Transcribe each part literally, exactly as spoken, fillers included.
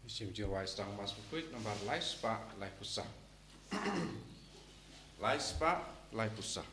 Shim jingrwai sdang Mass Bakhuid nambar lai spah lai phew saw. Lai spah lai phew saw.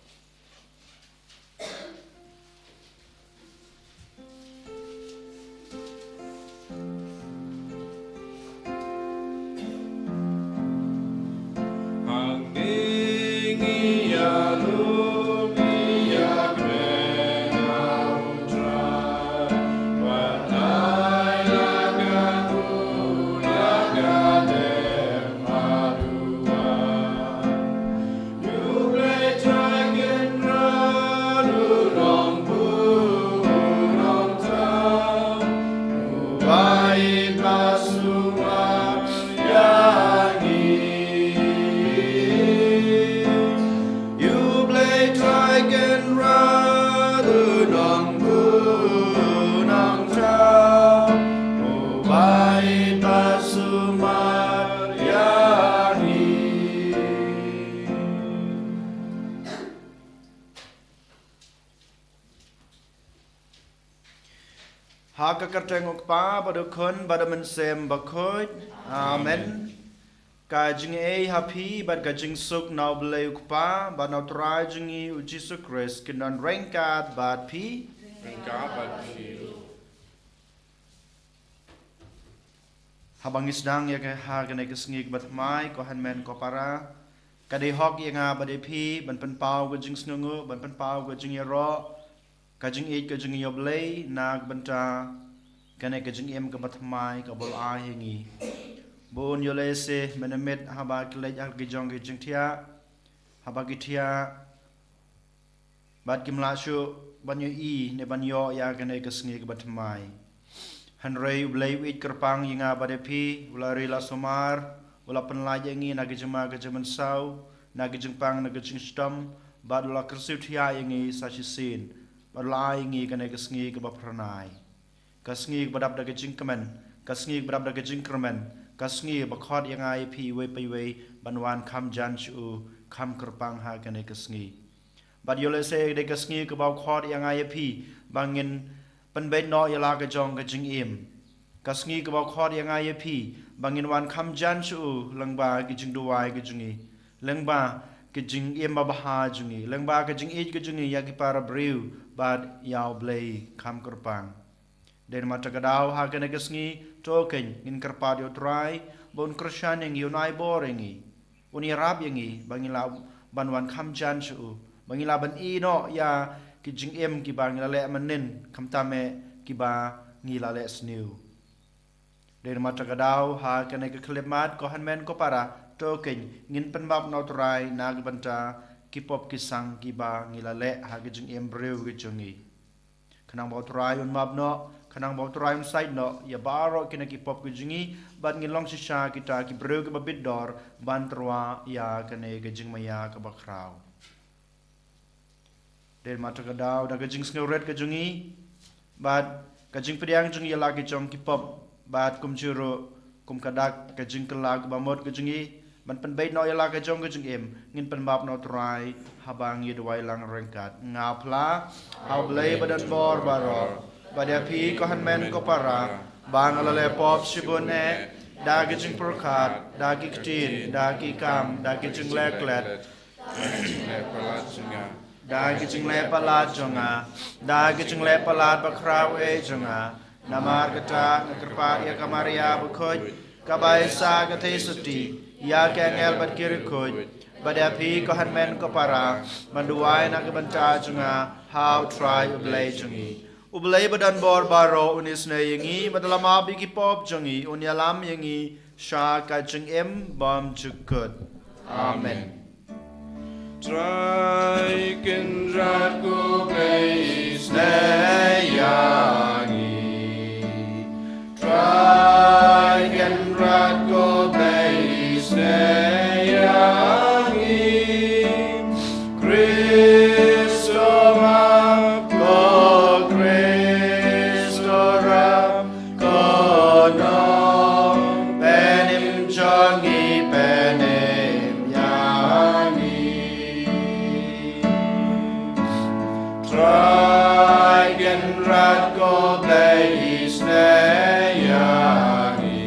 Ha ka kyrteng u Kpa bad u Khun bad u Mynsiem Bakhuid. Amen. Ka jingaiei ha phi bad ka jingsuk na u Blei u Kpa bad na u Trai jong ngi u Jisu Khrist kin don ryngkat bad phi. Ryngkat bad phi. Haba ngi sdang ïa ka ha kane ka sngi kaba thymmai, ko hynmen ko para, ka dei hok ïa nga bad ïa phi ban pynpaw ka jingsngewnguh, ban pynpaw ka jingïaroh, ka jingïeit, ka jingïohi ïa u Blei na ka bynta kane ka jingim kaba thymmai kaba u la ai ha ngi. Bun ïoh lehse mynmiet haba ki leit ha ki jong ki jingthiah, haba ki thiah bad kim lah shuh ban ïohi ne ban ïoh ïa kane ka sngi kaba thymmai. Hynrei u Blei u ïeit kyrpang ïa nga bad ïa phi, u la ri la sumar, u la pynlait ïa ngi na ka jingma ka jingmynsaw, na ka jingpang na ka jingshitom, bad u la kyrsiew thiah ïa ngi sa shisien, bad u la ai ïa ngi kane ka sngi kaba phyrnai. Ka sngi kaba dap da ka jingkmen, ka sngi kaba dap da ka jingkyrmen, ka sngi ba khot ïa nga ïa phi iwei pa iwei ban wan kham jan sha u, kham kyrpang ha kane ka sngi. Bad ïoh lehse dei ka sngi kaba u khot ïa nga ïa phi ba ngin pynbeit noh ïa la ka jong ka jingim. Ka sngi kaba u khot ïa nga ïa phi ba ngin wan kham jan sha u lyngba ki jingduwai ki jong ngi, lyngba ki jingim babha jong ngi, lyngba ka jingïeit ka jong ngi ïa ki para briew bad ïa u Blei kham kyrpang. Dei namar kata ka daw ha kane ka sngi, to kein ngin kyrpad ïa u Trai ba un kyrshan ïa ngi, un ai bor ïa ngi, un ïarap ïa ngi ba ngin lah ban wan kham jan sha u, ba ngin lah ban ïeh noh ïa ki jingim kiba ngi la leh mynnin, khamtam eh kiba ngi la leh sniew. Dei namar kata ka daw ha kane ka khyllipmat, ko hynmen ko para, to kein ngin pynbap na u Trai na ka bynta ki pop ki sang kiba ngi la leh ha ki jingim briew ki jong ngi. Khnang ba u Trai un map noh, khnang ba u Trai un said noh ïa baroh kine ki pop ki jong ngi, bad ngin long shisha kita ki briew kiba bit dor ban tyrwa ïa kane ka jingmaïa kaba khraw. Dei namar kata ka daw da ka jingsngewrit ka jong ngi bad ka jingpdiang jong ngi ïa la ki jong ki pop, bad kumjuh ruh kum ka dak ka jingkylla kaba mut ka jong ngi ban pynbeit noh ïa la ka jong ka jingim, ngin pynbap na u Trai haba ngi duwai lang ryngkat. Nga phla ha u Blei ba don bor baroh, bad ïa phi ko hynmen ko para, ba nga la leh pop shibun eh, da ki jingpyrkhat, da ki ktien, da ki kam, da ki jingleh klet, da ki jingleh palat jong nga, da ki jingleh palat jong nga, da ki jingleh palat bakhraw eh jong nga. Namar kata nga kyrpad ïa ka Maria bakhuid, kaba ïeit sa ka theisotti, ïa ki angel bad ki riewkhuid, bad ïa phi ko hynmen ko para, ban duwai na ka bynta jong nga ha u Trai u Blei jong ngi. U Blei ba don bor baroh un isynei ïa ngi, bad la map ïa ki pop jong ngi, un ïalam ïa ngi sha ka jingim bymjukut. Amen. Trai Kynrad ko Blei isynei ïa ngi. Trai Kynrad ko Blei isynei ïa ngi. Khrist map, ko Khrist rap, ko nongpynim jong ngi pynim ïa ngi. Trai Kynrad ko Blei isynei ïa ngi.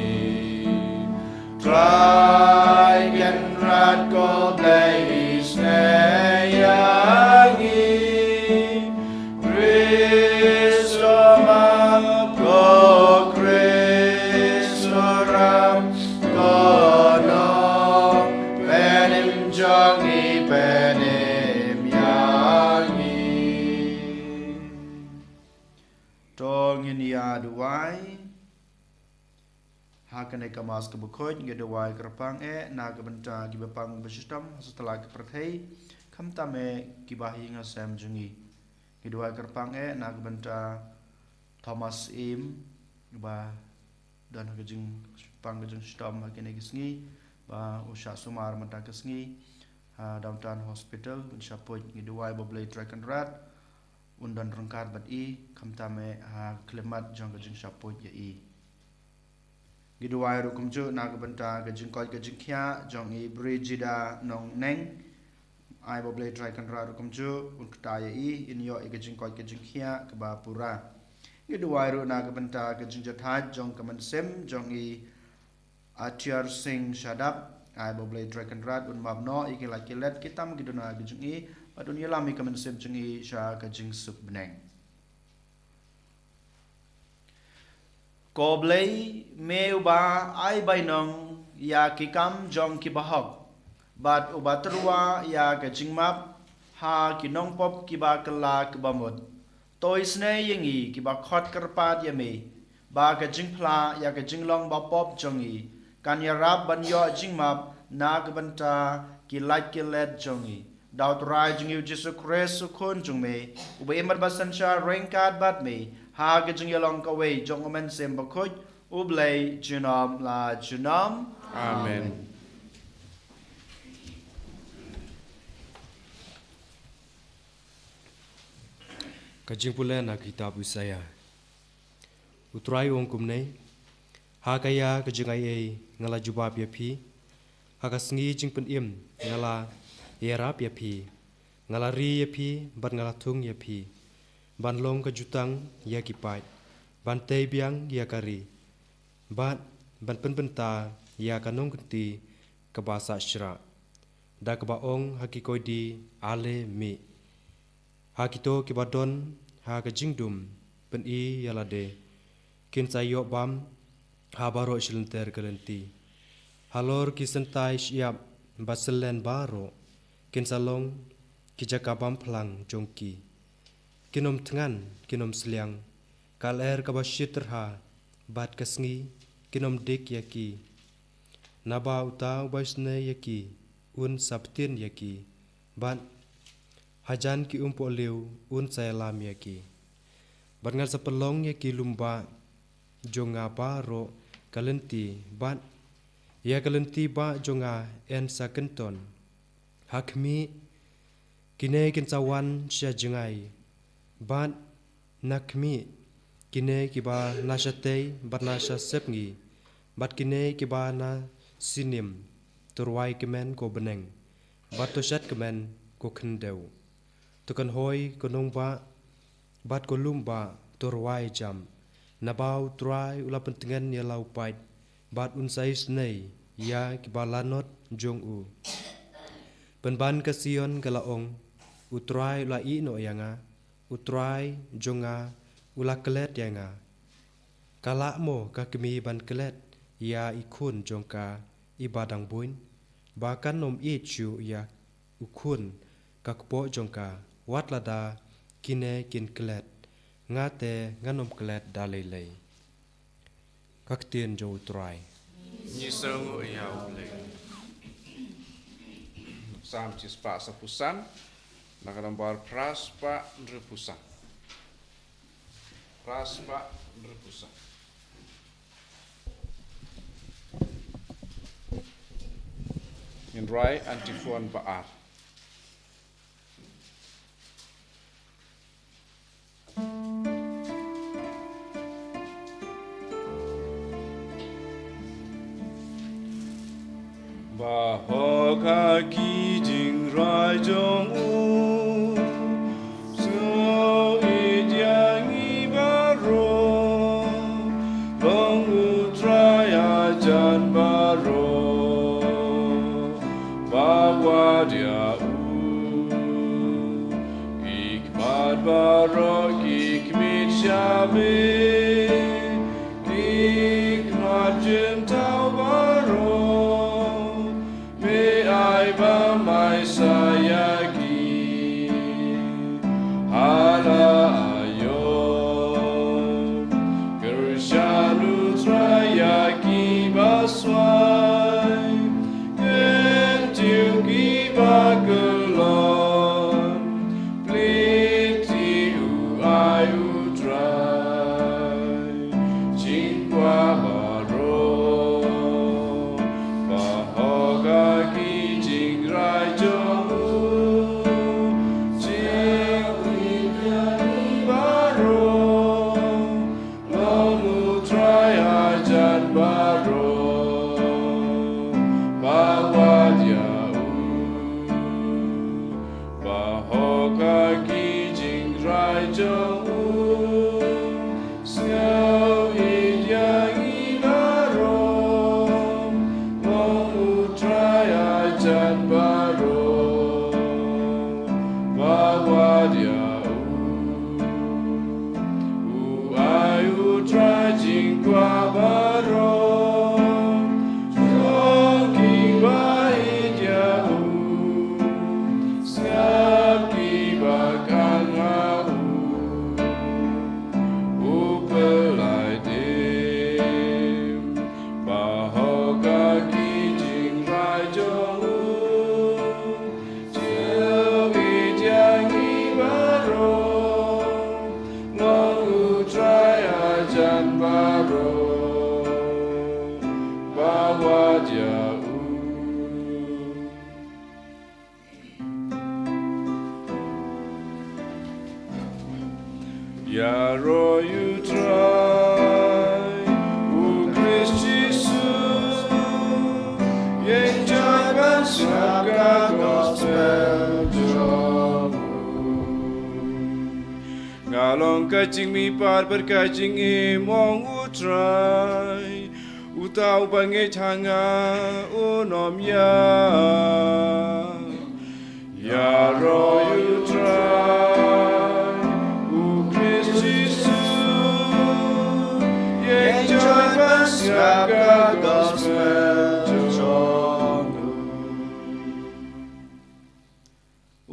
Ha kane ka Mass kaba khuid ngi duwai kyrpang eh na ka bynta kiba pang ba shitom ha satlak ka pyrthei, khamtam eh kiba ha ïing ha sem jong ngi. Ngi duwai kyrpang eh na ka bynta Thomas Im, ba don ha ka jingpang ka jingshitom ha kine ki sngi, ba u shah sumar mynta ka sngi ha Downtown Hospital, un shah poi. Ngi duwai ba U Blei Trai Kynrad un don ryngkat bad i, khamtam eh ha ka khyllipmat jong ka jingshah poi ïa i. Ngi duwai ruh kumjuh na ka bynta ka jingkoit ka jingkhiah jong i Brigida Nongneng. Ai ba U Blei Trai Kynrad ruh kumjuh un kta ïa i, in ïoh ïa ka jingkoit ka jingkhiah kaba pura. Ngi duwai ruh na ka bynta ka jingjahthait jong ka mynsiem jong i Atiar Singh Shadap. Ai ba U Blei Trai Kynrad un map noh ïa ki lait ki let, ki tam ki duna ki jong i, bad un ïalam ïa ka mynsiem jong i sha ka jingsuk bneng. Ko Blei, me uba ai bainong ïa ki kam jong ki bahok, bad uba tyrwa ïa ka jingmap ha ki nongpop kiba kylla kiba mut, to isynei ïa ngi kiba khot kyrpad ïa me, ba ka jingphla ïa ka jinglong bapop jong ngi kan ïarap ban ïoh jingmap na ka bynta ki lait ki let jong ngi. Da U Trai jong ngi U Jisu Khrist U Khun jong me, uba im bad ba synshar ryngkat bad me ha ka jingïalong kawei jong U Mynsiem Bakhuid, U Blei junom la junom. Amen. Ka jingpule na ka kitab Isaïah. U Trai u ong kumne: Ha ka ïa ka jingaiei nga la jubab ïa phi, ha ka sngi jingpynim nga la ïarap ïa phi, nga la ri ïa phi bad nga la thung ïa phi, ban long ka jutang ïa ki paid, ban tei biang ïa ka ri, bad ban pynbynta ïa ka nongkynti kaba sah shrah, da kaba ong ha ki koidi: Ale mih. Ha kito kiba don ha ka jingdum, pyni ïa lade, kin sa ïoh bam ha baroh shi lynter ka lynti. Halor ki syntai shyiap ba syllen baroh, kin sa long ki jaka bam phlang jong ki. Kin ym thngan, kin ym sliang, ka lyer kaba shit tyrha bad ka sngi kin ym dik ïa ki. Naba uta uba isynei ïa ki un sa btin ïa ki, bad hajan ki umpohliew un sa ïalam ïa ki. Bad ngan sa pynlong ïa ki lum bah jong nga baroh ka lynti, bad ïa ka lynti bah jong nga yn sa kynton. Ha khmih, kine kin sa wan sha jngai, bad na khmih, kine kiba na shatei bad na shasepngi, bad kine kiba na sinim, to rwai kmen, ko bneng, bad to shat kmen, ko khyndew. To kynhoi, ko nongbah, bad ko lum bah, to rwai jam. Naba U Trai u la pyntngen ïa la u paid, bad un sa isynei ïa kiba lanot jong u. Pynban ka Sion ka la ong: U Trai u la ïehnoh ïa nga, U Trai jong nga u la klet ïa nga. Ka lah mo ka kmie ban klet ïa i khun jong ka iba dang buiñ, ba kan ym ïeit shuh ïa u khun ka kpoh jong ka, wat lada kine kin klet? Nga te ngan ym klet da lei lei. Ka ktien jong U Trai. Ngi sngewnguh ïa U Blei. Salm shispah saphew san, na ka nombar phra spah hynriewphew san. Phra spah hynriewphew san. Ngin rwai antiphon ba ar. Ba hok ha ki jingrwai jong u, sngew ïeit ïa ngi baroh, long U Trai hajan baroh, ba wad ïa u. Ki khmat baroh ki khmih sha me, ki khmat jynthaw baroh, me ai bam ai sa ïa ki. Hala aïom, kyrshan U Trai ïa ki Ki jingrai jong u, sngewbha ïa ngi baroh, long u Trai hajan baroh, ba wad ïa u. U ai u Trai jingkwah baroh, jong kiba ïeit ïa u, sngap kiba khan ha u, u pyllait im. Ba hok ha ki jingrai jong u, jong i jong i baroh, long u Trai hajan baroh, ba wad ïa u. Ïaroh ïa u Trai, u Khrist Jisu, ïeng jai ban sngap ka gospel jong u. Nga long ka jingmihpat bad ka jingim, ong u Trai. Uta uba ngeit ha nga un ym ïap. Ïaroh ïa u Trai, u Khrist Jisu, ïeng jai ban sngap ka gospel jong u.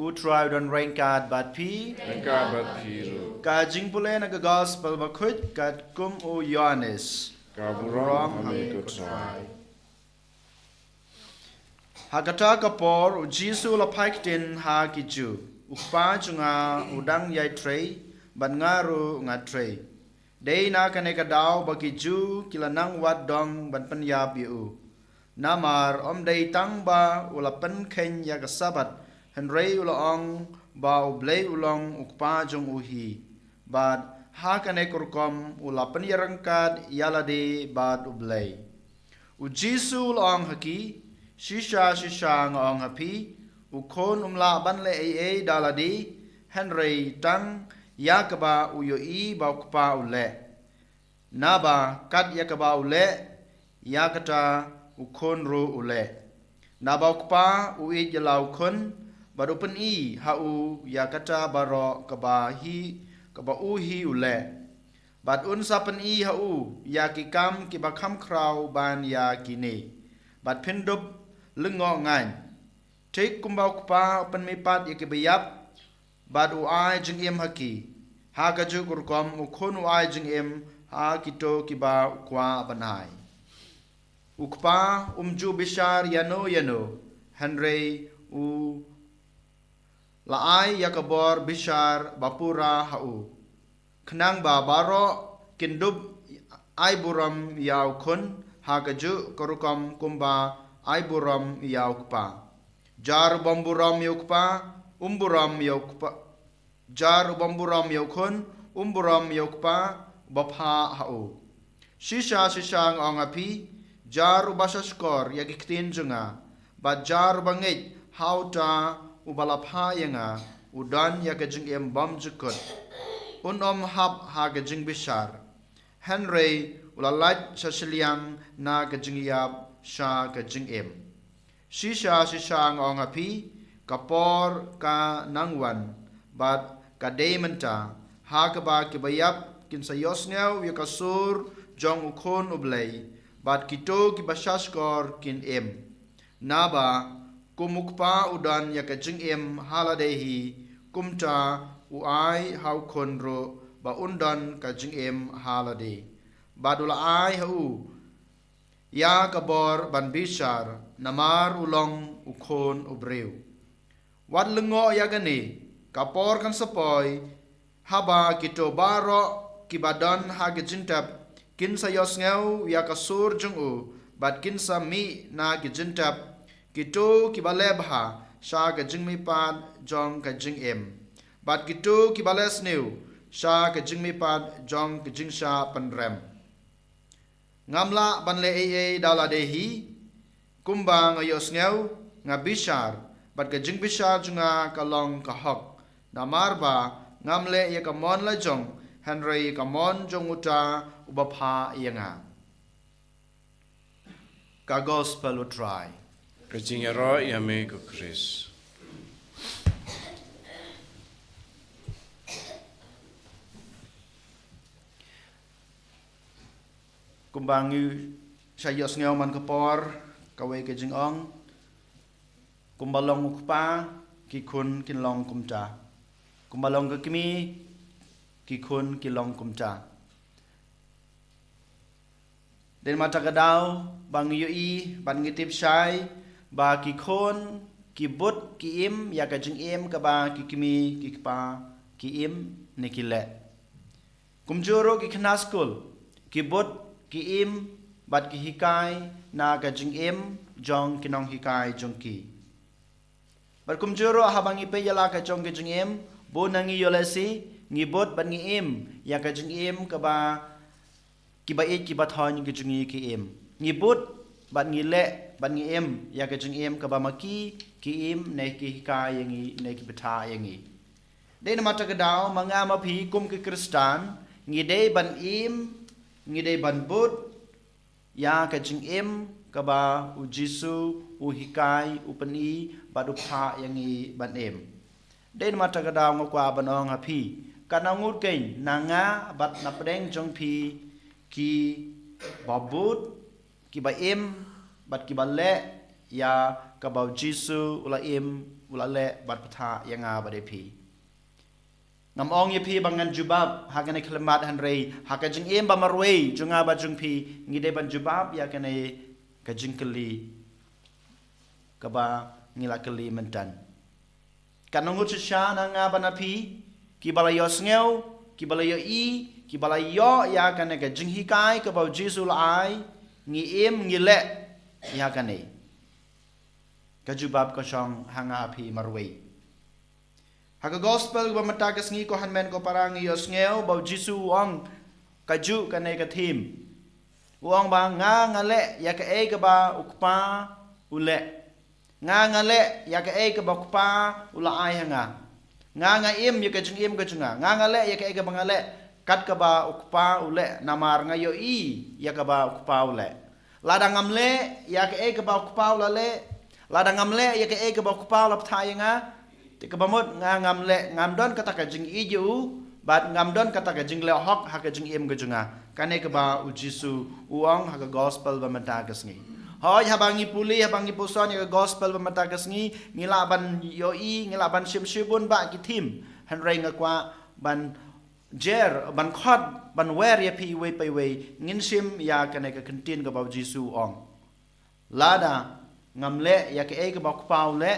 U Trai u don ryngkat bad phi. Ryngkat bad phi ruh. Ka jingpule na ka gospel bakhuid katkum u Ïoannis. Ka burom ha me ko Trai. Ha kata ka por, u Jisu u la phai ktien ha ki Jiw, u Kpa jong nga u dang ïai trei, bad nga ruh nga trei. Dei na kane ka daw ba ki Jiw ki la nang wad dong ban pynïap ïa u. Namar ym dei tang ba u la pynkheiñ ïa ka Sabbath, hynrei u la ong ba U Blei u long u Kpa jong u hi. Bad ha kane ka rukom u la pynïaryngkat ïa lade bad U Blei. U Jisu u la ong ha ki, shisha shisha nga ong ha phi, u khun um lah ban leh ei ei da lade, hynrei tang ïa kaba u ïohi ba u Kpa u leh. Naba kat ïa kaba u leh, ïa kata u khun ruh u leh. Naba u Kpa u ïeit ïa la u khun, bad u pyni ha u ïa kata baroh kaba hi, kaba u hi u leh. Bad un sa pyni ha u ïa ki kam kiba kham khraw ban ïa kine. Bad phin dup lyngngoh ngaiñ. Thik kumba u Kpa u pynmihpat ïa kiba ïap, bad u ai jingim ha ki, ha kajuh ka rukom u khun u ai jingim ha kito kiba u kwah ban ai. U Kpa um ju bishar ïano ïano, hynrei u la ai ïa ka bor bishar ba pura ha u. Khnang ba baroh kin dup ai burom ïa u khun, ha kajuh ka rukom kumba ai burom ïa u Kpa. Jar u bym burom ïa u Kpa, um burom ïa u Kpa. Jar u bym burom ïa u khun, um burom ïa u Kpa, uba phah ha u. Shisha shisha nga ong ha phi, jar uba sha shkor ïa ki ktien jong nga, bad jar uba ngeit ha uta uba la phah ïa nga, u don ïa ka jingim bymjukut. Un ym hap ha ka jingbishar, hynrei u la lait sha shiliang na ka jingïap sha ka jingim. Shisha shisha nga ong ha phi, ka por ka nang wan, bad ka dei mynta, ha kaba kiba ïap kin sa ïohsngew ïa ka sur jong u Khun u Blei, bad kito kiba sha shkor kin im. Naba kum u Kpa u don ïa ka jingim ha lade hi, kumta u ai ha u Khun ruh ba un don ka jingim ha lade. Bad u la ai ha u ïa ka bor ban bishar, namar u long u Khun u briew. Wat lyngngoh ïa kane, ka por kan sa poi, haba kito baroh kiba don ha ka jingtep kin sa ïohsngew ïa ka sur jong u, bad kin sa mih na ka jingtep, kito kiba leh bha sha ka jingmihpat jong ka jingim, bad kito kiba leh sniew sha ka jingmihpat jong ka jingshah pynrem. Ngam lah ban leh ei ei da lade hi, kumba nga ïohsngew, nga bishar, bad ka jingbishar jong nga ka long ka hok. Namar ba ngam leh ïa ka mon la jong, hynrei ïa ka mon jong uta uba phah ïa nga. Ka Gospel u Trai. Ka jingïaroh ïa me ko Khrist. Kumba ngi shah ïohsngew man ka por, kawei ka jingong, kumba long u kpa, ki khun kin long kumta. Kumba long ka kmie, ki khun ki long kumta. Dei namar kata ka daw ba ngi ïohi bad ngi tip shai ba ki khun ki bud ki im ïa ka jingim kaba ki kmie ki kpa ki im ne ki leh. Kumjuh ruh ki khynnah skul ki bud ki im bad ki hikai na ka jingim jong ki nonghikai jong ki. Bad kumjuh ruh haba ngi peit ïa la ka jong ka jingim, bun na ngi ïoh lehse ngi bud bad ngi im ïa ka jingim kaba kiba ïeit kiba thoh ki jong ngi ki im. Ngi bud bad ngi leh bad ngi im ïa ka jingim kaba ma ki ki im ne ki hikai ïa ngi ne ki batai ïa ngi. Dei namar kata ka daw ma nga ma phi kum ki Khristan ngi dei ban im, ngi dei ban bud ïa ka jingim kaba u Jisu u hikai, u pyni bad u phah ïa ngi ban im. Dei namar kata ka daw nga kwah ban ong ha phi, katno ngut kein na nga bad na pdeng jong phi kiba bud, kiba im bad kiba leh ïa kaba u Jisu u la im, u la leh bad phah ïa nga bad ïa phi. Ngam ong ïa phi ba ngan jubab ha kane ka khyllipmat, hynrei ha ka jingim ba marwei jong nga bad jong phi ngi dei ban jubab ïa kane ka jingkylli kaba ngi la kylli mynta. Katno ngut shisha na nga bad na phi kiba la ïohsngew, kiba la ïohi, kiba la ïoh ïa kane ka jinghikai kaba u Jisu u la ai, ngi im ngi leh ïa kane? Ka jubab ka shong ha nga ha phi marwei. Ha ka Gospel kaba mynta ka sngi ko hynmen ko para ngi ïohsngew ba u Jisu u ong kajuh kane ka theme. U ong ba nga nga leh ïa kaei kaba u Kpa u leh. Nga nga leh ïa kaei kaba u Kpa u la ai ha nga. Nga nga im ïa ka jingim ka jong nga. Nga nga leh ïa kaei kaba nga leh kat kaba u Kpa u leh, namar nga ïohi ïa kaba u Kpa u leh. Lada ngam leh ïa kaei kaba u Kpa u la leh, lada ngam leh ïa kaei kaba u Kpa u la phah ïa nga, te kaba mut nga ngam leh, ngam don kata ka jingïeit ïa u bad ngam don kata ka jingleh hok ha ka jingim ka jong nga. Kane kaba u Jisu u ong ha ka Gospel ba mynta ka sngi. Hooid, haba ngi pule, haba ngi puson ïa ka Gospel ba mynta ka sngi, ngi lah ban ïohi, ngi lah ban shim shibun bah ki theme, hynrei nga kwah ban jer, ban khot, ban wer ïa phi iwei pa iwei. Ngin shim ïa kane ka kyntien kaba u Jisu u ong. Lada ngam leh ïa kaei kaba u Kpa u leh,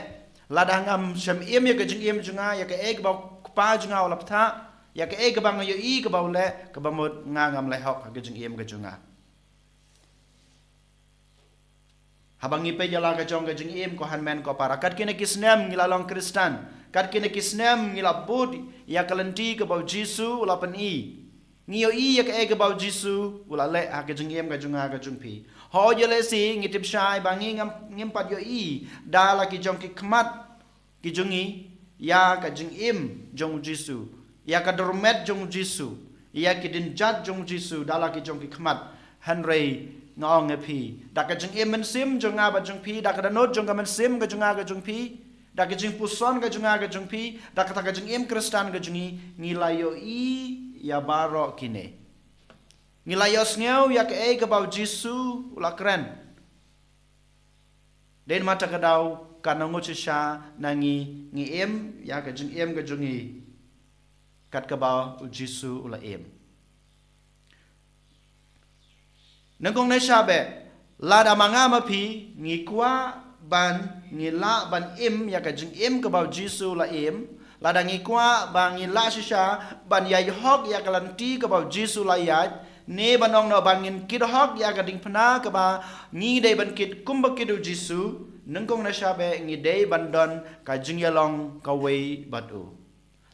lada ngam shym im ïa ka jingim jong nga ïa kaei kaba u Kpa jong nga u la phah, ïa kaei kaba nga ïohi kaba u leh, kaba mut nga ngam leh hok ha ka jingim ka jong nga. Haba ngi peit ïa la ka jong ka jingim ko hynmen ko para, kat kine ki snem ngi la long Khristan, kat kine ki snem ngi la bud ïa ka lynti kaba u Jisu u la pyni. Ngi ïohi ïa kaei kaba u Jisu u la leh ha ka jingim ka jong nga ka jong phi. Hooid, ïa lehse ngi tip shai ba ngi ngam, ngim pat ïohi da la ki jong ki khmat ki jong ngi ïa ka jingim jong u Jisu, ïa ka dormet jong u Jisu, ïa ki dienjat jong u Jisu da la ki jong ki khmat. Hynrei nga ong ïa phi, da ka jingim mynsiem jong nga bad jong phi, da ka dohnud jong ka mynsiem ka jong nga ka jong phi, da ka jingpuson ka jong nga ka jong phi, da kata ka jingim Khristan ka jong ngi, ngi la ïohi ïa baroh kine. Ngi la ïohsngew ïa kaei kaba u Jisu u la kren. Dei namar kata ka daw, katno ngut shisha na ngi ngi im ïa ka jingim ka jong ngi kat kaba u Jisu u la im? Nyngkong ne sha beh, lada ma nga ma phi ngi kwah ban, ngi lah ban im ïa ka jingim kaba u Jisu u la im, lada ngi kwah ba ngi lah shisha ban ïaid hok ïa ka lynti kaba u Jisu u la ïaid, ne ban ong noh ba ngin kit hok ïa ka diengphna kaba ngi dei ban kit kumba kit u Jisu, nyngkong ne sha beh ngi dei ban don ka jingïalong kawei bad u.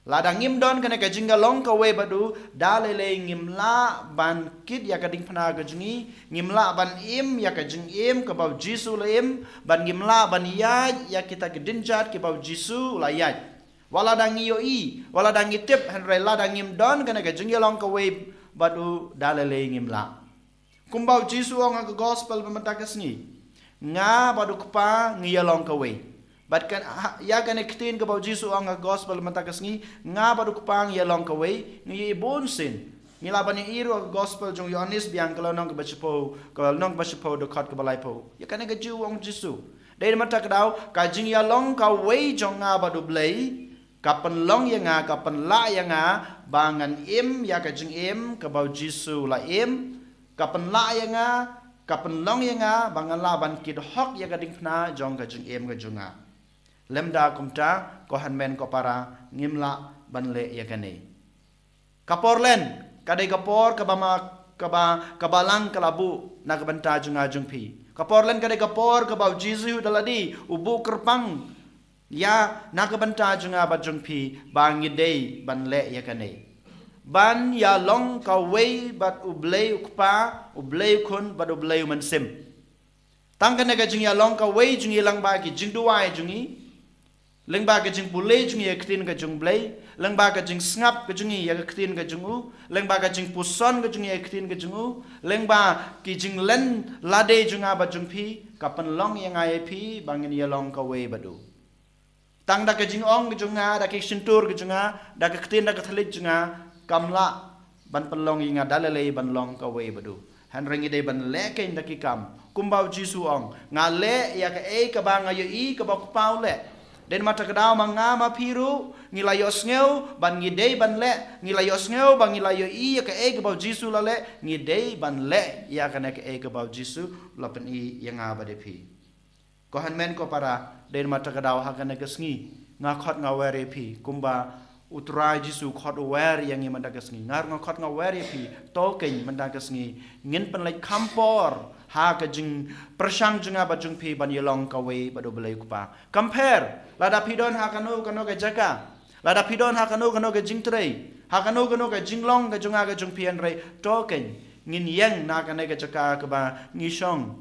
Lada ngim don kane ka jingïalong kawei bad u, da lei lei ngim lah ban kit ïa ka diengphna ka jong ngi, ngim lah ban im ïa ka jingim kaba u Jisu u la im, bad ngim lah ban ïaid ïa kita ki dienjat kiba u Jisu u la ïaid. Wat lada ngi ïohi, wat lada ngi tip, hynrei lada ngim don kane ka jingïalong kawei bad u, da lei lei ngim lah. Kumba u Jisu u ong ha ka gospel ba mynta ka sngi, nga bad u Kpa ngi ïalong kawei. Bad kan, ha, ïa kane ka ktien kaba u Jisu u ong ha ka gospel mynta ka sngi, nga bad u Kpa ngi ïalong kawei, ngi ïohi bun sien. Ngi lah ban ïohi ruh ha ka gospel jong u Ïoannis biang ka lynnong kaba shiphew, ka lynnong kaba shiphew dkhot kaba laiphew. Ïa kane ka ju u ong u Jisu. Dei na kata ka daw, ka jingïalong kawei jong nga bad u Blei, ka pynlong ïa nga, ka pynlah ïa nga, ba ngan im ïa ka jingim kaba u Jisu u la im, ka pynlah ïa nga, ka pynlong ïa nga, ba ngan lah ban kit hok ïa ka diengphna jong ka jingim ka jong nga. Lymda kumta, ko hynmen ko para, ngim lah ban leh ïa kane. Ka por len, ka dei ka por kaba ma, kaba, kaba lang ka la buh na ka bynta jong nga jong phi. Ka por len ka dei ka por kaba u Jisu da lade u buh kyrpang ïa na ka bynta jong nga bad jong phi, ba ngi dei ban leh ïa kane. Ban ïalong kawei bad u Blei u Kpa, u Blei u Khun bad u Blei u Mynsiem. Tang kane ka jingïalong kawei jong ngi lyngba ki jingduwai jong ngi, lyngba ka jingpule jong ngi ïa ka ktien ka jong u Blei, lyngba ka jingsngap ka jong ngi ïa ka ktien ka jong u, lyngba ka jingpuson ka jong ngi ïa ka ktien ka jong u, lyngba ki jinglen lade jong nga bad jong phi, ka pynlong ïa nga ïa phi ba ngin ïalong kawei bad u. Tang da ka jingong ka jong nga, da ka shyntur ka jong nga, da ka ktien da ka thylliej jong nga, kam lah ban pynlong ïa nga da lei lei ban long kawei bad u. Hynrei ngi dei ban leh kein da ki kam. Kumba u Jisu u ong, nga leh ïa kaei kaba nga ïohi kaba u Kpa u leh. Dei na kata ka daw ma nga ma phi ruh, ngi la ïohsngew ban ngi dei ban leh, ngi la ïohsngew ba ngi la ïohi ïa kaei kaba u Jisu u la leh, ngi dei ban leh ïa kane kaei kaba u Jisu u la pyni ïa nga bad ïa phi. Ko hynmen ko para, dei na kata ka daw ha kane ka sngi, nga khot nga wer ïa phi, kumba u Trai Jisu u khot u wer ïa ngi mynta ka sngi. Nga ruh nga khot nga wer ïa phi, to kein mynta ka sngi, ngin pynleit kham por ha ka jingpyrshang jong nga bad jong phi ban ïalong kawei bad u Blei u Kpa. Kam pher, lada phi don ha kano kano ka jaka, lada phi don ha kano kano ka jingtrei, ha kano kano ka jinglong ka jong nga ka jong phi, hynrei to kein, ngin ïeng na kane ka jaka kaba ngi shong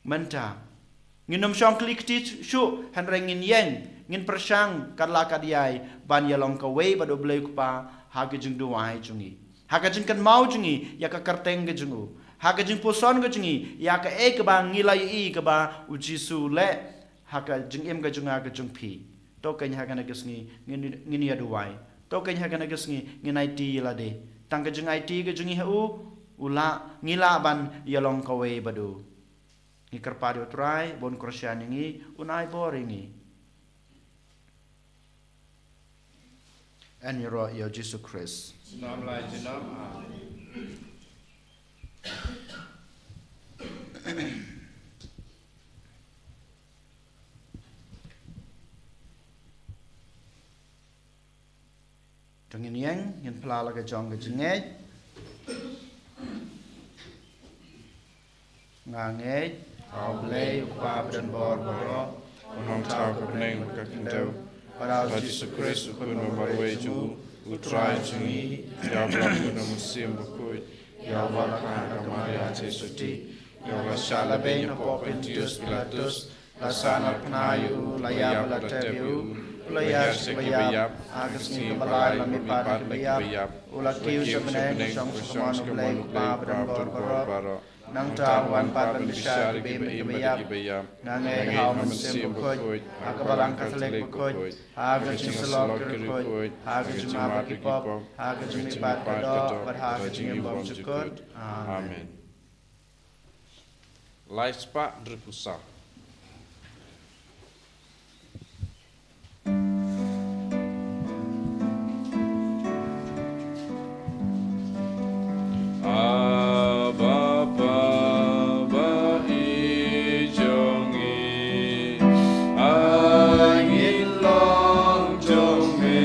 mynta. Ngin ym shong kli kti shuh, hynrei ngin ïeng, ngin pyrshang katba katba ban ïalong kawei bad u Blei u Kpa ha ka jingduwai jong ngi, ha ka jingkynmaw jong ngi ïa ka kyrteng ka jong u, ha ka jingpuson ka jong ngi ïa kaei kaba ngi la ïohi kaba u Jisu u leh ha ka jingim ka jong nga ka jong phi. To kein ha kane ka sngi ngin, ngin ïa duwai. To kein ha kane ka sngi ngin aiti ïa lade. Tang ka jingaiti ka jong ngi ha u, u lah, ngi lah ban ïalong kawei bad u. Ngi kyrpad ïa u Trai ba un kyrshan ïa ngi, un ai bor ïa ngi. Yn ïaroh ïa u Jisu Khrist. Junom la junom. Amen. To ngin ïeng, ngin phla la ka jong ka jingngeit. Nga ngeit ha u Blei u Kpa badonbor baroh, u nongthaw ka bneng bad ka khyndew, bad ha u Jisu Khrist u Khun ba marwei jong u, u Trai jong ngi, ïa uba la pun na u Mynsiem Bakhuid, ïa uba la kha ha ka Maria Theisotti, ïa uba la shah lade na u Pontius Pilatus, la sahnarphna ïa u, la ïap, la tep ïa u, u la ïaid sha kiba ïap, ha ka sngi kaba lai u la mihpat na kiba ïap, u la kiew sha bneng, u shong sha kamon u Blei u Kpa badonbor baroh. Nangta un wan pat ban bishar ïa kiba im bad kiba ïap. Nga ngeit ha u Mynsiem Bakhuid, ha ka Balang Katholik bakhuid, ha ka jingsyllok ki riewkhuid, ha ka jingmap ïa ki pop, ha ka jingmihpat ka doh, bad ha ka jingim bymjukut. Amen. Lai spah hynriewphew saw. Abba, Baba, i jong ngi, ai ngin long jong me.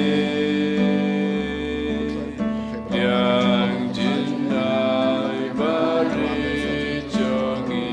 Pdiang jingim barit jong ngi,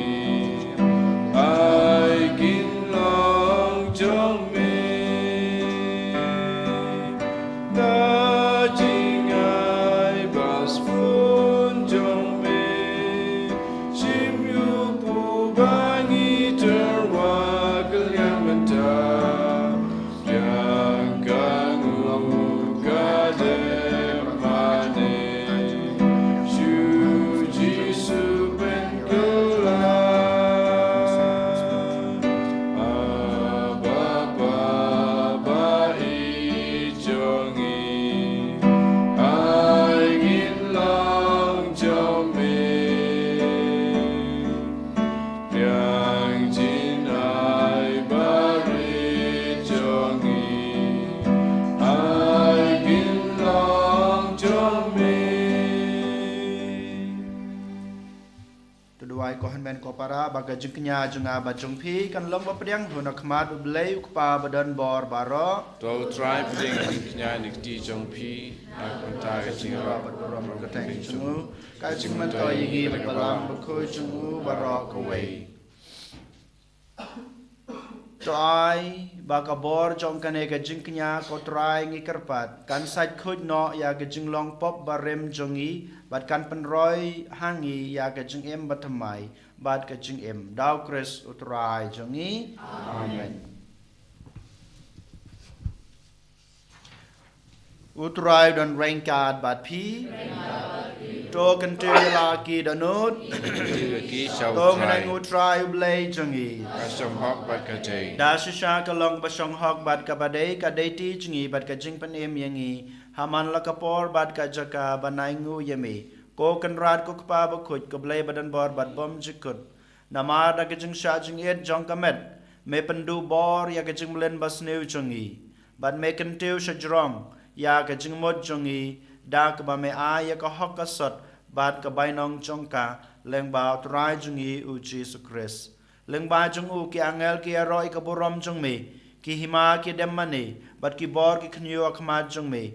Ko hynmen ko para, ba ka jingkñia jong nga bad jong phi kan long ba pdiang hun ha khmat U Blei U Kpa badonbor baroh. To U Trai pdiang ka jingkñia ne ka kti jong phi na ka bynta ka jingïarap bad burom ka kyrteng jong u, ka jingmyntoi ïa ngi bad Balang Bakhuid jong u baroh kawei. To ai ba ka bor jong kane ka jingkñia, ko Trai, ngi kyrpad, kan sait khuid noh ïa ka jinglong pop barim jong ngi bad kan pynroi ha ngi ïa ka jingim bathymmai bad ka jingim. Da U Khrist U Trai jong ngi. Amen. U Trai u don ryngkat bad phi. To kyntiew ïa la ki dohnud. Kyntiew ïa ki sha U Trai. To ngin ïeng ha U Trai U Blei jong ngi. Ka shong hok bad ka dei. Da shisha ka long ba shong hok bad kaba dei, ka dei ti jong ngi bad ka jingpynim ïa ngi ha man la ka por bad ka jaka ban ai nguh ïa me, ko Kynrad, ko Kpa Bakhuid, ko Blei badonbor bad bymjukut. Namar da ka jingshah jingit jong ka met, me pynduh bor ïa ka jingmlien basniew jong ngi, bad me kyntiew shajrong ïa ka jingmut jong ngi, da kaba me ai ïa ka hok ka sot bad ka bainong jong ka, lyngba U Trai jong ngi U Jisu Khrist. Lyngba jong u ki angel ki ïaroh ïa ka burom jong me, ki hima ki dem mane, bad ki bor ki khynñiuh ha khmat jong me.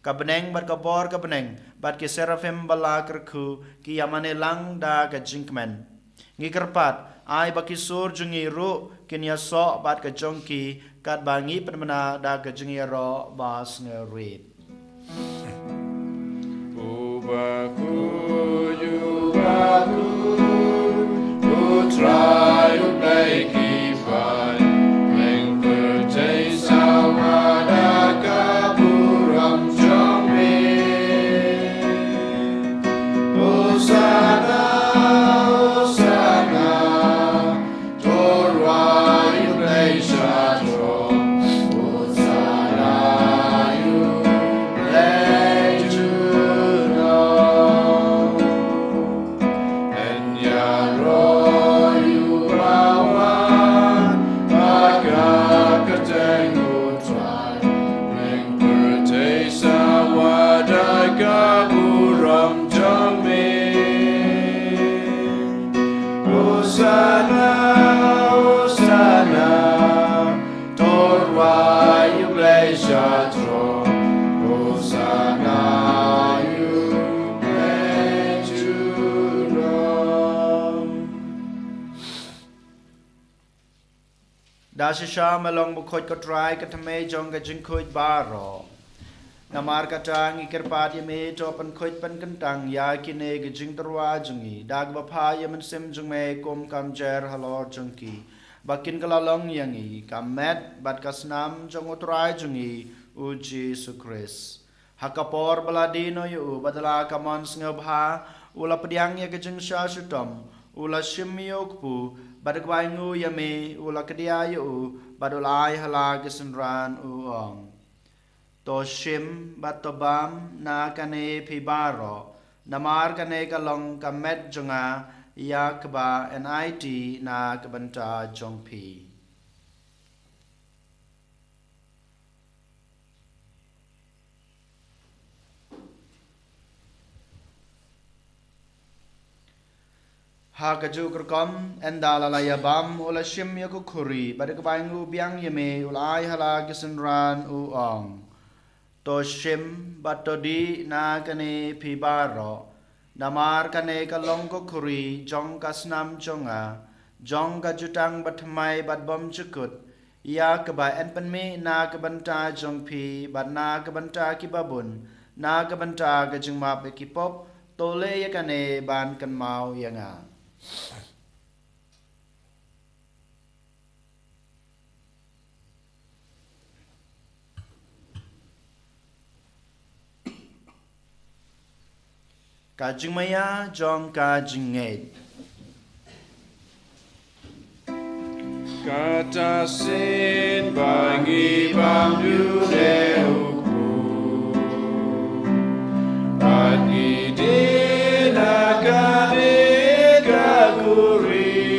Ka bneng bad ka bor ka bneng bad ki seraphim ba la kyrkhu ki ïa mane lang da ka jingkmen. Ngi kyrpad, ai ba ki sur jong ngi ruh kin ïasoh bad ka jong ki, katba ngi pynbna da ka jingïaroh ba sngewrit. U bakhuid, u bakhuid, U Trai U Blei ki paid, lyngba pyrthei sawa da ka burom jong me. Hosanna, Hosanna, to rwai U Blei sha throne. Hosanna ïa U Blei junom. Yn ïaroh ïa u ba wan ha ka kyrteng U Trai, lyngba pyrthei sawa da ka burom jong me. Hosanna, Hosanna, to rwai U Blei sha throne. Hosanna ïa U Blei junom. Da shisha me long bakhuid, ko Trai, ka thymmei jong ka jingkhuid baroh. Namar kata ngi kyrpad ïa me, to pynkhuid pynkyntang ïa kine ki jingtyrwa jong ngi da kaba phah ïa u Mynsiem jong me kum ka mynsiem halor jong ki, ba kin kylla long ïa ngi ka met bad ka snam jong U Trai jong ngi U Jisu Khrist. Ha ka por ba la die noh ïa u bad da la ka mon sngewbha u la pdiang ïa ka jingshah shitom, u la shim ïa u kpu, bad da kaba ainguh ïa me u la kdiah ïa u bad u la ai ha la ki synran, u ong: To shim bad to bam na kane phi baroh, namar kane ka long ka met jong nga, ïa kaba yn aiti na ka bynta jong phi. Ha kajuh ka rukom, ynda la la ïa bam, u la shim ïa ka khuri bad da kaba ainguh biang ïa me u la ai ha la ki synran, u ong: To shim bad to dih na kane phi baroh, namar kane ka long ka khuri jong ka snam jong nga, jong ka jutang bathymmai bad bymjukut, ïa kaba yn pynmih na ka bynta jong phi bad na ka bynta kiba bun na ka bynta ka jingmap ïa ki pop. To leh ïa kane ban kynmaw ïa nga. Ka jingmaïa jong ka jingngeit. Kata shisien ba ngi bam ïa une u kpu, bad ngi dih na kane ka khuri,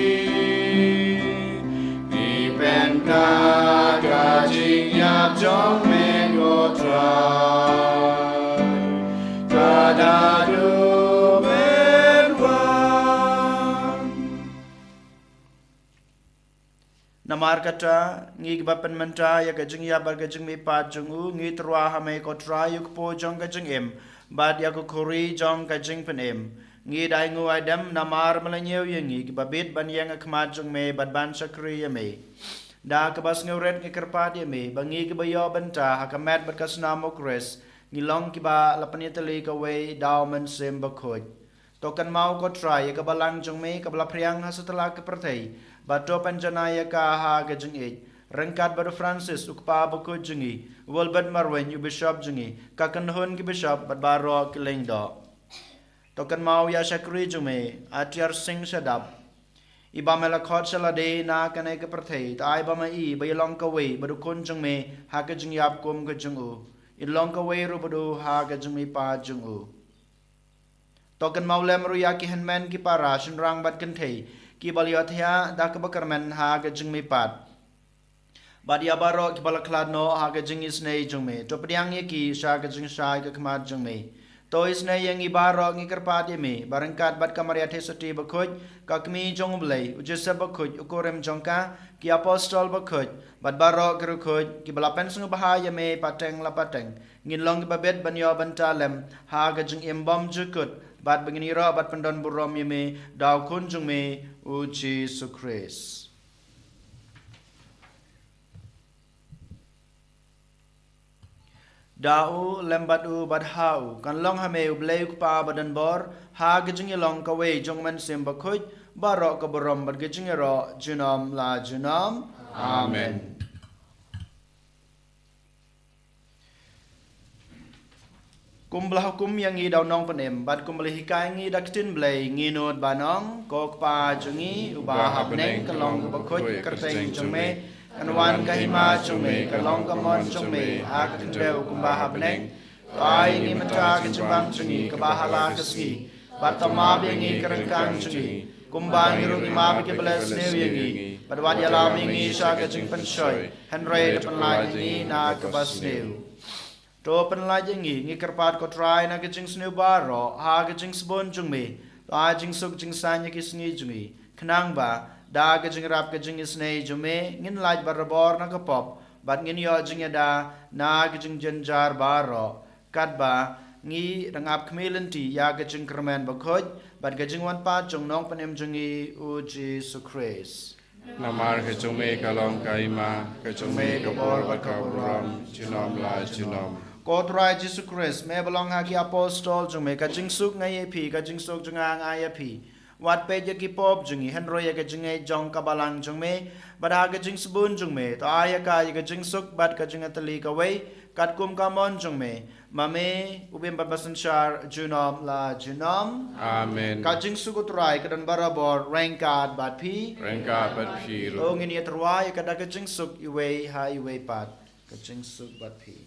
ngi pynkyndit ïa ka jingïap jong me, ko Trai, ka haduh ba men wan. Namar kata, ngi kiba pynmynta ïa ka jingïap bad ka jingmihpat jong u, ngi tyrwa ha me ko Trai, u kpu jong ka jingim, bad ïa ka khuri jong ka jingpynim. Ngi da ainguh aidem namar me la ñiew ïa ngi kiba bit ban ïeng ha khmat jong me bad ban shakri ïa me. Da kaba sngewrit ngi kyrpad ïa me ba ngi kiba ïoh bynta ha ka met bad ka snam u Khrist, ngi long kiba la pynïatylli kawei da u Mynsiem Bakhuid. To kynmaw ko Trai ïa ka balang jong me kaba la phriang ha satlak ka pyrthei, bad to pynjanai ïa ka ha ka jingïeit, ryngkat bad u Francis u kpa bakhuid jong ngi, u Wilbert Marwein u bishop jong ngi, ka kynhun ki bishop bad baroh ki lyngdoh. To kynmaw ïa shakri jong me, Atiar Singh Shadap, iba me la khot sha lade na kane ka pyrthei, to ai ba me i ba i long kawei bad u khun jong me ha ka jingïap kum ka jong u. I long kawei ruh bad u ha ka jingmihpat jong u. To kynmaw lem ruh ïa ki hynmen ki para shynrang bad kynthei kiba la ïohthiah da kaba kyrmen ha ka jingmihpat, bad ïa baroh kiba la khlad noh ha ka jingisynei jong me, to pdiang ïa ki sha ka jingshai ka khmat jong me. To isynei ïa ngi baroh, ngi kyrpad ïa me ba ryngkat bad ka Maria Theisotti bakhuid, ka Kmie jong u Blei, u Joseph bakhuid u kurim jong ka, ki apostol bakhuid, bad baroh ki riewkhuid kiba la pynsngewbha ïa me pateng la pateng, ngin long kiba bit ban ïoh bynta lem ha ka jingim bymjukut, bad ba ngin ïaroh bad pyndonburom ïa me da u Khun jong me, u Jisu Khrist. Da u, lem bad u, bad ha u, kan long ha me u Blei u Kpa badonbor, ha ka jingïalong kawei jong u Mynsiem Bakhuid, baroh ka burom bad ka jingïaroh junom la junom. Amen. Kumba la hukum ïa ngi da u Nongpynim, bad kumba la hikai ngi da ka ktien Blei, ngin nud ban ong, ko Kpa jong ngi uba ha bneng, ka long kaba khuid ka kyrteng jong me, kan wan ka hima jong me, kan long ka mon jong me ha ka khyndew kumba ha bneng. To ai ngi mynta ka jingbam jong ngi kaba ha la ka sngi, bad to map ïa ngi ka ryngkang jong ngi, kumba ngi ruh ngi map ïa kiba leh sniew ïa ngi, bad wat ïalam ïa ngi sha ka jingpynshoi, hynrei to pynlait ïa ngi na kaba sniew. To pynlait ïa ngi, ngi kyrpad ko Trai, na ka jingsniew baroh ha ka jingsbun jong me. To ai jingsuk jingsaiñ ïa ki sngi jong ngi, khnang ba da ka jingïarap ka jingisynei jong me ngin lait barabor na ka pop, bad ngin ïoh jingïada na ka jingjynjar baroh, katba ngi dang ap khmih lynti ïa ka jingkyrmen bakhuid bad ka jingwan pat jong u Nongpynim jong ngi, u Jisu Khrist. Namar ka jong me ka long ka hima, ka jong me ka bor bad ka burom junom la junom. Ko Trai Jisu Khrist, me ba la ong ha ki apostol jong me, ka jingsuk nga ai ïa phi, ka jingsuk jong nga nga ai ïa phi. Wat peit ïa ki pop jong ngi, hynrei ïa ka jingngeit jong ka balang jong me, bad ha ka jingsbun jong me to ai ïa ka ïa ka jingsuk bad ka jingïatylli kawei, katkum ka mon jong me, ma me u bym bad basynshar junom la junom. Amen. Ka jingsuk u Trai ka don barabor ryngkat bad phi. Ryngkat bad phi ruh. To ngin ïatyrwa ïa ka da ka jingsuk iwei ha iwei pat. Ka jingsuk bad phi.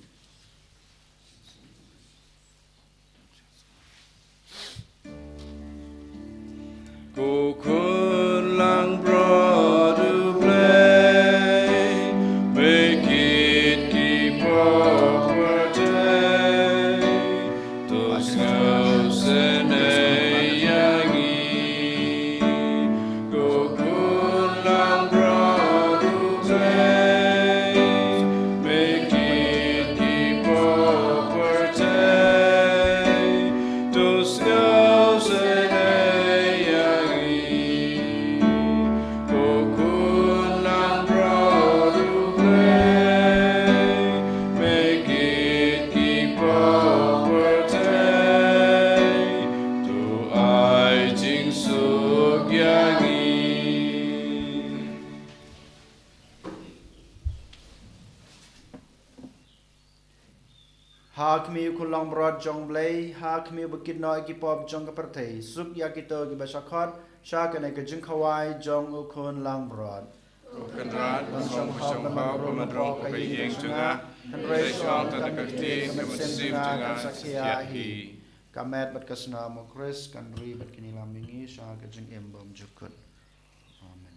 Ko Khun langbrot U Blei, me kit ki pop pyrthei, to sngewsynei ïa ngi. Ko Khun langbrot U Blei, me kit ki pop pyrthei, to sngewsynei ïa ngi. Ko Khun langbrot U Blei, me kit ki pop pyrthei, to ai jingsuk ïa ngi. Ha khmih, Khun langbrot jong U Blei, ha khmih ba kit noh ïa ki pop jong ka pyrthei, suk ïa kito kiba sha khot sha kane ka jingkhawai jong U Khun langbrot. Ko Kynrad, ngam shym hok ban rung hapoh ka ïing jong nga, hynrei shu ong tang da ka ktien, ka mynsiem jong nga kan sa khia hi. Ka met bad ka snam U Khrist kan ri bad kan ïalam ïa ngi sha ka jingim bymjukut. Amen.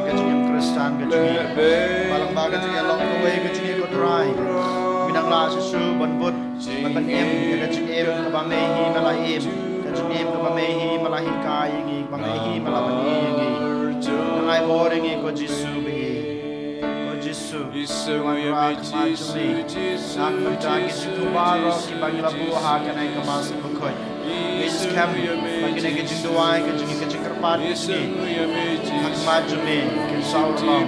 Ka jingim Khristan ka jong ngi, ba lyngba ka jingïalong kawei ka jong ngi, ko Trai, ngi nang lah shisha ban bud, ban, ban im ïa ka jingim kaba me hi me la im, ka jingim kaba me hi me la hikai ïa ngi, kaba me hi me la pyni ïa ngi. Nang ai bor ïa ngi, ko Jisu ba ïeit. Ko Jisu, Jisu, wan ïa rah me, khmat jong me. Jisu, na ka bynta ki jingthmu baroh kiba ngi la buh ha kane ka Mass bakhuid. Ngi skhem ba kine ki jingduwai ka jong ngi, ka jingkyrpad ka jong ngi, ha khmat jong me kin sa urlong.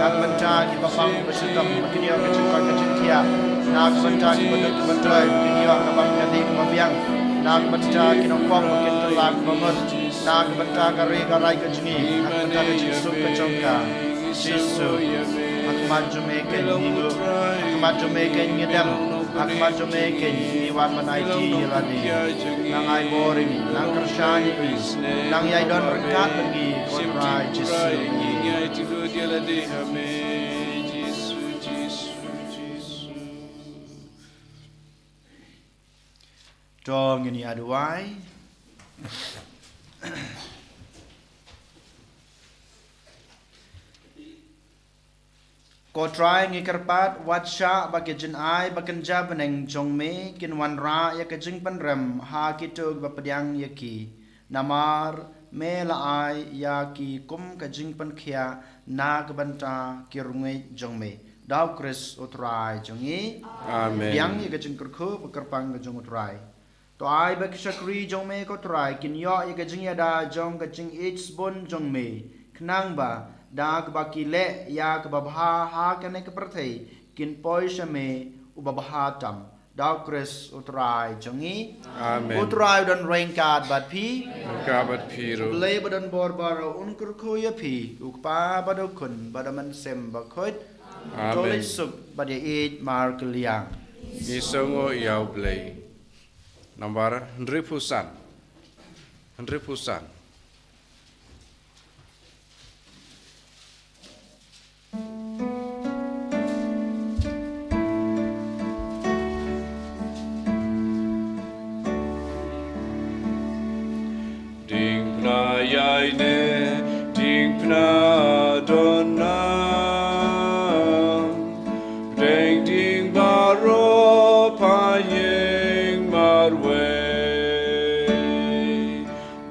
Na ka bynta kiba pang ba shitom, ba kin ïoh ka jingkoit ka jingkhiah. Na ka bynta kiba duk kiba troi, kin ïoh ka bam ka dih kaba biang. Na ka bynta ki nongpop ba kin kylla kaba mut. Na ka bynta ka ri ka rai ka jong ngi, na ka bynta ka jingsuk ka jong ka. Jisu, ha khmat jong me kein ngi nguh, ha khmat jong me kein ngi dem, ha khmat jong me kein ngi wan ban aiti ïa lade. Nang ai bor ïa ngi, nang kyrshan ïa ngi, nang ïai don ryngkat bad ngi, ko Trai Jisu. To ngin ïa duwai. Ko Trai, ngi kyrpad, wat shah ba ki jingai ba kynja bneng jong me kin wanrah ïa ka jingpynrem ha kito kiba pdiang ïa ki. Namar me la ai ïa ki kum ka jingpynkhiah na ka bynta ki rngiew jong me. Da U Khrist U Trai jong ngi. Amen. Pdiang ïa ka jingkyrkhu ba kyrpang ka jong U Trai. To ai ba ki shakri jong me, ko Trai, kin ïoh ïa ka jingïada jong ka jingïeit sbun jong me, khnang ba da kaba ki leh ïa kaba bha ha kane ka pyrthei, kin poi sha me uba bha tam. Da U Khrist U Trai jong ngi. Amen. U Trai u don ryngkat bad phi. Ryngkat bad phi ruh. U Blei ba don bor baroh un kyrkhu ïa phi, U Kpa bad U Khun bad U Mynsiem Bakhuid. Amen. To leit suk bad ïaieit markylliang. Ngi sngewnguh ïa U Blei. Nambar hynriewphew san. Hynriewphew san. Ding pna ïaineh, ding pna don nam. Pdeng ding baroh pynïeng marwei.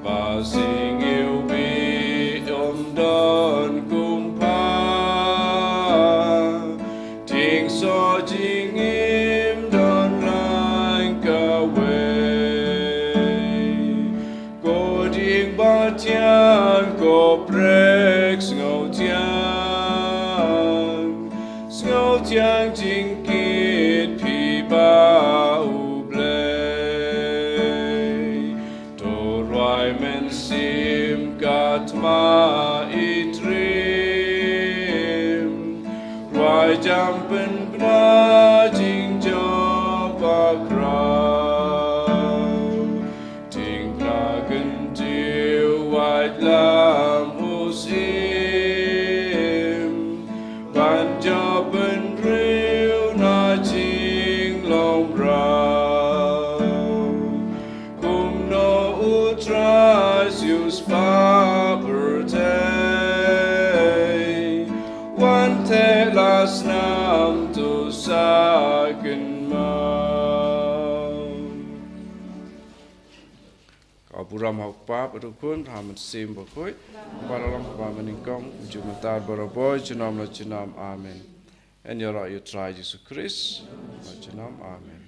Ba sing iwbih ym don kumba. Ding soh jingim don lang kawei. Ko ding ba thiang, ko prek sngewthiang, sngewthiang jingkit phi ba U Blei. To rwai mynsiem ka thma i triem, rwai jam pynbna jingjop bakhraw. Ding pna kyntiew waitlam u syiem, ban jop bynriew na jinglong mraw. Kumno U Trai siew spah pyrthei, wan theh la snam to sa kynmaw. Ka burom ha U Kpa bad U Khun, ha U Mynsiem Bakhuid, ba la long kaba nyngkong, mynta bad barabor, junom la junom. Amen. Yn ïaroh ïa U Trai Jisu Khrist la junom. Amen.